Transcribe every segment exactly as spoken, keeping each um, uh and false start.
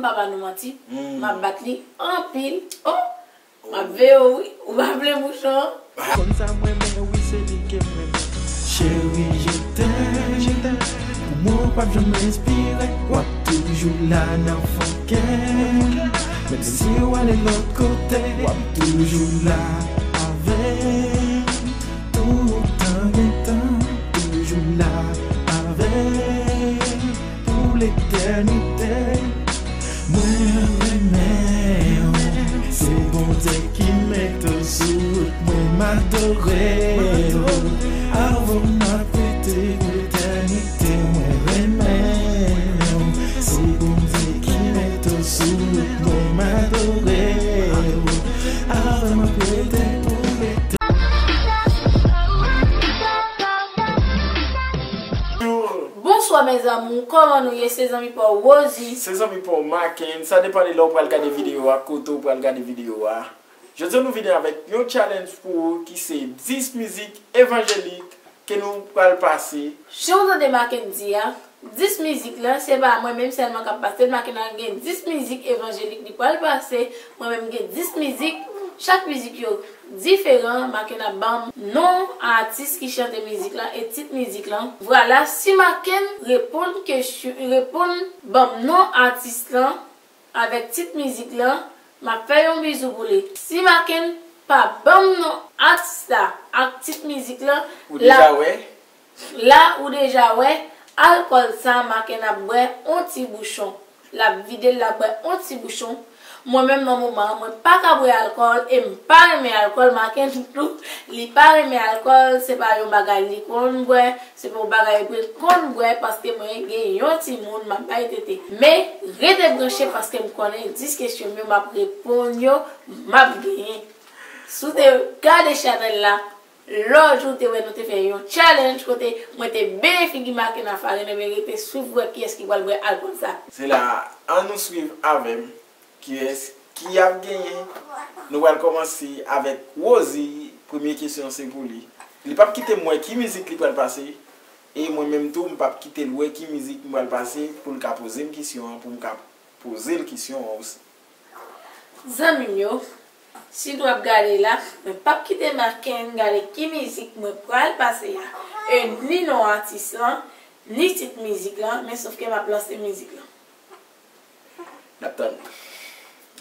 Pa ba nou manti, m ap bat li anpil. Oh! M ap veye w wi, ou pa vle bouchon an. Konn sa m renmen wi, se li ke m renmen. Chérie, je t'aime. Pou mwen w p ap janm respire. W ap toujou la nan fon kè m. Menm si w ale lòt kote, w ap toujou la avè m. Toutan gen tan, toujou la avè m. Pou letènite. Mwen renmen w, se Bondye ki mete w sou wout mwen, m adore w. Avè w m ap rete pou letènite. Mwen renmen w, se Bondye ki mete w sou wout mwen, m adore w. Avè w m ap rete pou letènite. Bonswa mes amours, kòman nou ye? Se zanmi pa w Rosie. Se zanmi pa w Maken. Sa depann de lè w pral gade videyo a, kote w pral gade videyo a. Jodi a nou vini avèk yon challenge pou ou ki se dis mizik evanjelik ke nou pral pase. Jan w tande Maken di a, dis mizik la, se pa mwen menm sèlman k ap pase l. Maken gen dis mizik evanjelik li pral pase. Mwen menm gen dis mizik. Chak mizik yo diferan. Maken ap ban m non atis ki chante mizik lan e tit mizik lan. Vwala, si Maken reponn kesyon, reponn ban m non atis lan avèk tit mizik lan, m ap fè yon bizou pou li. Si Maken pa ban m non atis la ak tit mizik lan, ou deja wè. La ou deja wè, alkòl sa Maken ap bwè on ti bouchon. L ap vide l, l ap bwè on ti bouchon. Mwen menm nan moman an, mwen pa ka bwè alkòl e m pa renmen alkòl. Maken tou, li pa renmen alkòl, se pa yon bagay li konn bwè, se pa yon bagay pou l konn bwè paske mwen gen yon timoun m ap bay tete. Men, rete branche paske m konnen dis kesyon m yo m ap reponn yo, m ap genyen. Si w te gade chanèl la, lòt jou, ou te wè nou te fè yon challenge kote mwen te benyen figi Maken nan farin, ebyen rete swiv pou wè kiyès ki pral bwè alkòl sa. Se la, ann nou swiv avè m kiyès ki ap genyen. Nou pral kòmanse avèk Rosie. Premye kesyon se pou li. Li p ap kite m wè ki mizik li pral pase. E mwen menm tou, m p ap kite l wè ki mizik m pral pase pou l ka poze m kesyon an, pou m ka poze l kesyon an osi. Zanmi m yo, si nou ap gade la, mwen p ap kite Maken gade ki mizik mwen pral pase a, e ni non atis lan, ni tit mizik lan, men sòf ke m ap lanse mizik lan. N ap tann.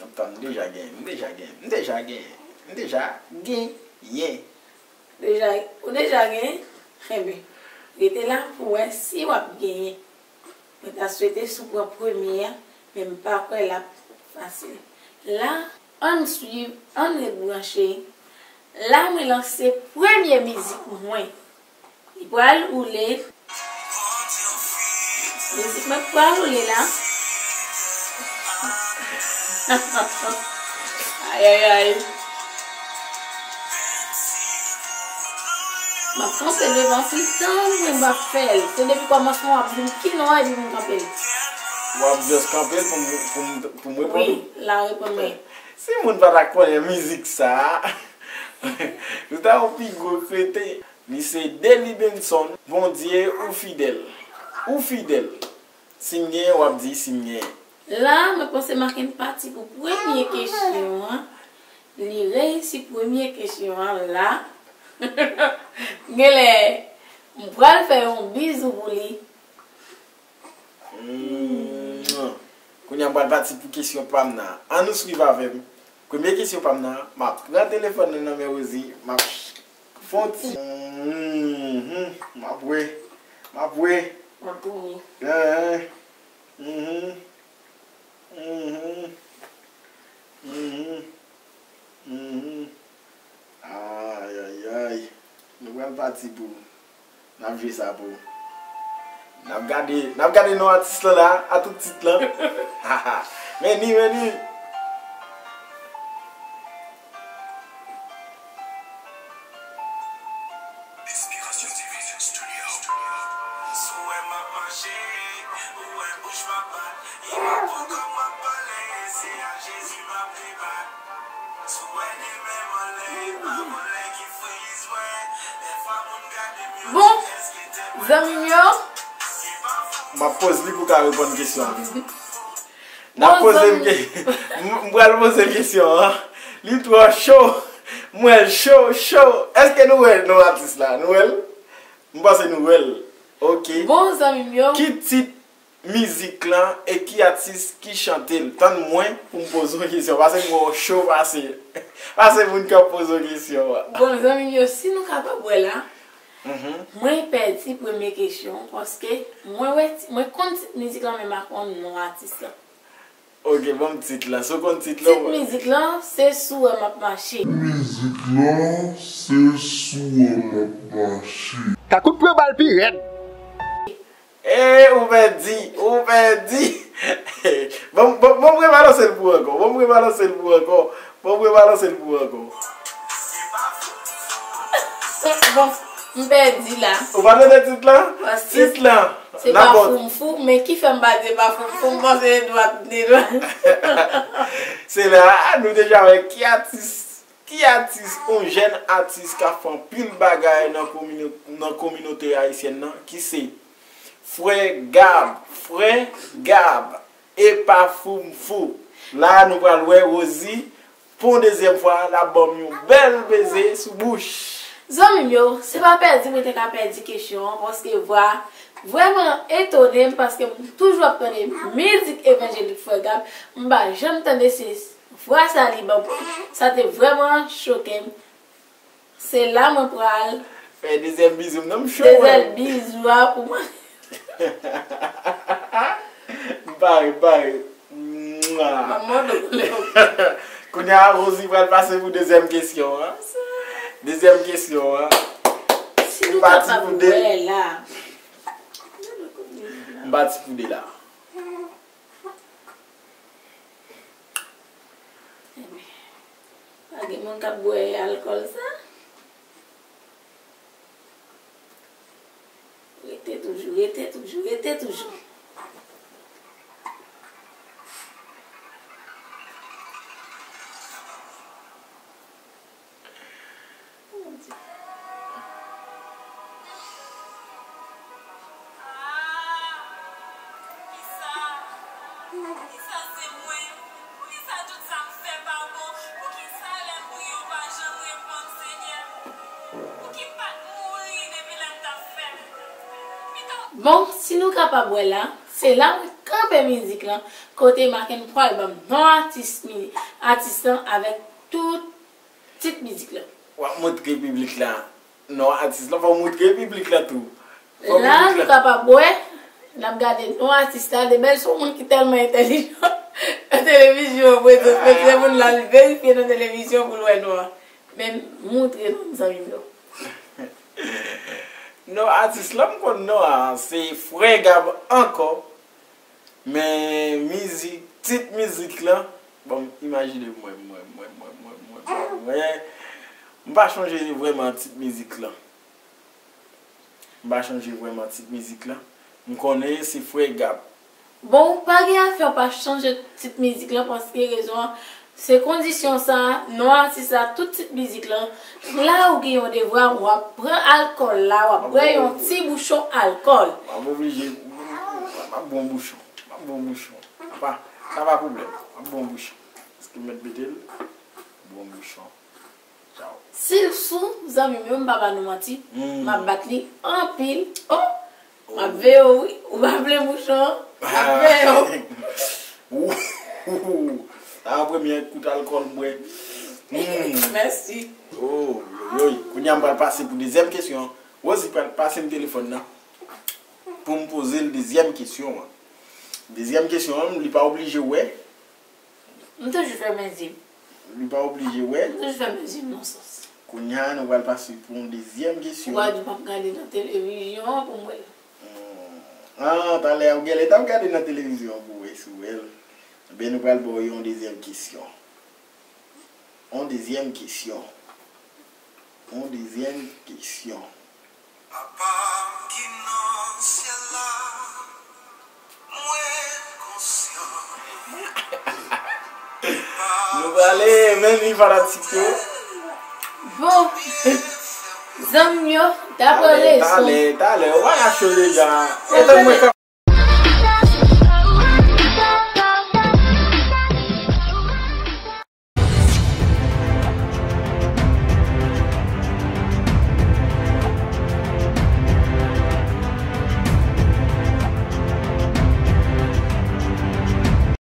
N ap tann. M deja genyen. M deja genyen. M deja genyen. M deja genyen. Deja, ou deja genyen? Enben, rete la pou wè si w ap genyen. Mwen ta swete si w pran premye a, men m pa kwè l ap fasil. La, ann swiv, ann ret branche. La, mwen lanse premye mizik mwen. Li pral woule. Mizik mwen pral woule la. Ayayay. M ap kanpe devan fi tan mwen m ap fè l. Se depi kòmansman w ap di m ki non an epi pou m kanpe l. W ap just kanpe l pou m, pou m, pou m reponn? Wi, la reponn mwen. Si moun pa ta konnen mizik sa, nou ta yon pi gwo kreten. Li se Dely Benson, Bondye ou fidèl. Ou fidèl. Si m genyen, w ap di si m genyen. La, mwen panse Maken pati pou premye kesyon an. Li reyisi premye kesyon an la. Genlè, m pral fè yon bizou pou li. Hmm. Kounye a, m pral pati pou kesyon pa m nan. Ann nou swiv avè m. Premye kesyon pa m nan, m ap pran telefòn nan nan men Rosie, m ap fè yon ti. Mhm. M ap wè. M ap wè. M ap wè. Eh, eh. Mhm. Mhm. Mhm. Mhm. Ayayay. Nou pral pati pou. N ap jwe sa pou. N ap gade, n ap gade non atis lan la, a tout tit lan. Men ni, men ni. Inspiration T V Studio. Si w wè m ap mache, ou wè bouch m ap bat, e m ap pran kò m ap pale, se a Jezi m ap debat. Si w wè de men m anlè, e pa vòlè ki friz mwen, dèfwa moun gade m yo di èske tèt mwen. Bon, zanmi m yo. M ap poze li pou ka reponn kesyon an. N ap poze l ke-, m, m pral poze l kesyon an. Li twò cho. M wè l cho, cho. Èske nou wè non atis la? Nou wè l? M panse nou wè l. Ok. Bon, zanmi m yo. Ki tit mizik lan e ki atis ki chante l? Tann mwen pou m poze w kesyon. Pase m wè w cho pase, pase moun k ap poze w kesyon an. Bon, zanmi m yo, si nou kapab wè la, mhm, mwen pèdi premye kesyon paske mwen wè ti, mwen konn tit mizik lan, men m pa konn non atis lan. Ok, ban m tit la. Si w konn tit la, tit mizik lan, se sou wè m ap mache. Mizik lan, se sou wè m ap mache. Ka kout pran bal pi rèd. E, ou pèdi, ou pèdi. Ban m, ban m, ban m rebalanse l pou ankò. Ban m rebalanse l pou ankò. Ban m rebalanse l pou ankò. Bon, m pèdi la. Ou pa tande tit la? Paske tit la. Se pa fou m fou, men ki fè m pa di pa fou m fou, m panse e dwat, de dwat. Se la, nou deja wè ki atis, ki atis, yon jèn atis k ap fè anpil bagay nan komino-, nan kominote ayisyèn nan, ki se Frè Gab, Frè Gab, e pa fou m fou. La, nou pral wè Rosie, pou yon dezyèm fwa, l ap ban m yon bèl beze sou bouch. Zanmi m yo, se pa pèdi mwen te ka pèdi kesyon an, paske vwa vrèman etone m, paske m toujou ap tande mizik evanjelik Frè Gab, m pa janm tande se vwa sa li ban m. Sa te vrèman choke m. Se la mwen pral fè dezyèm bizou m, non, m cho, dezyèm bizou a pou mwen. M pare, m pare. Mwa. Manman, non. Kounye a, Rosie pral pase pou dezyèm kesyon an. Dezyèm kesyon an. Si nou kapab wè la. M pati pou de la. Ebyen, pa gen moun k ap bwè alkòl sa? Rete toujou, rete toujou, rete toujou. Bon, si nou kapab wè la, se la mwen kanpe mizik lan, kote Maken pral ban m non atis mi-, atis lan avèk tout tit mizik lan. W ap montre piblik la non atis lan, fò w montre piblik la tou. Fò la piblik nou la kapab wè, n ap gade non atis la, de bèl se yon moun ki tèlman entèlijan nan televizyon an, prezans, men se moun la l verifye nan televizyon pou l wè non an. Men montre non zanmi m yo. Non atis lan, m konn non an, se Frè Gab ankò. Men mizik, tit mizik lan, bon, imajine mwen, mwen, mwen, m pa chonje vrèman tit mizik lan. M pa chonje vrèman tit mizik lan. M konnen se Frè Gab. Bon, pa gen afè w pa chanje tit mizik lan, paske rezon an, se kondisyon sa, non atis la, tout tit mizik lan, la ou gen yon devwa, w ap pran alkòl la, w ap bwè yon ti bouchon alkòl. M ap oblije, m ap bwè yon bouchon, m ap bwè yon bouchon. Apa, sa pa pwoblèm, m ap bwè yon bouchon. Èske m mèt mete l? Bwè yon bouchon. Tchaw. Si l sou, zanmi m yo, m pa ba nou manti, m ap bat li anpil. Oh! M ap veye w, wi. Ou pa vle bouchon an? M ap veye w. Ou, ou, ou. Sa a premye kout alkòl m bwè. Hmm. Mèsi. Oh, yoy, yoy. Kounye a m pral pase pou dezyèm kesyon an. Rosie pral pase m telefòn nan pou m poze l dezyèm kesyon an. Dezyèm kesyon an, li pa oblije wè. M toujou fèmen zye m. Li pa oblije wè. M toujou fèmen zye m nan sans. Kounye a, nou pral pase pou yon dezyèm kesyon. Ou pa di w p ap gade nan televizyon an pou m wè l. Hmm. Ah, talè a, ou genlè t ap gade nan televizyon an pou w wè si w wè l. Ebyen, nou pral ba w yon dezyèm kesyon. Yon dezyèm kesyon. Yon dezyèm kesyon. Papa m ki nan syèl la, mwen konsyan. Nou prale, men li fanatik yo. Bon, zanmi m yo, dapre rezon. Talè, talè, talè, ou pa ka cho deja. Etan mwen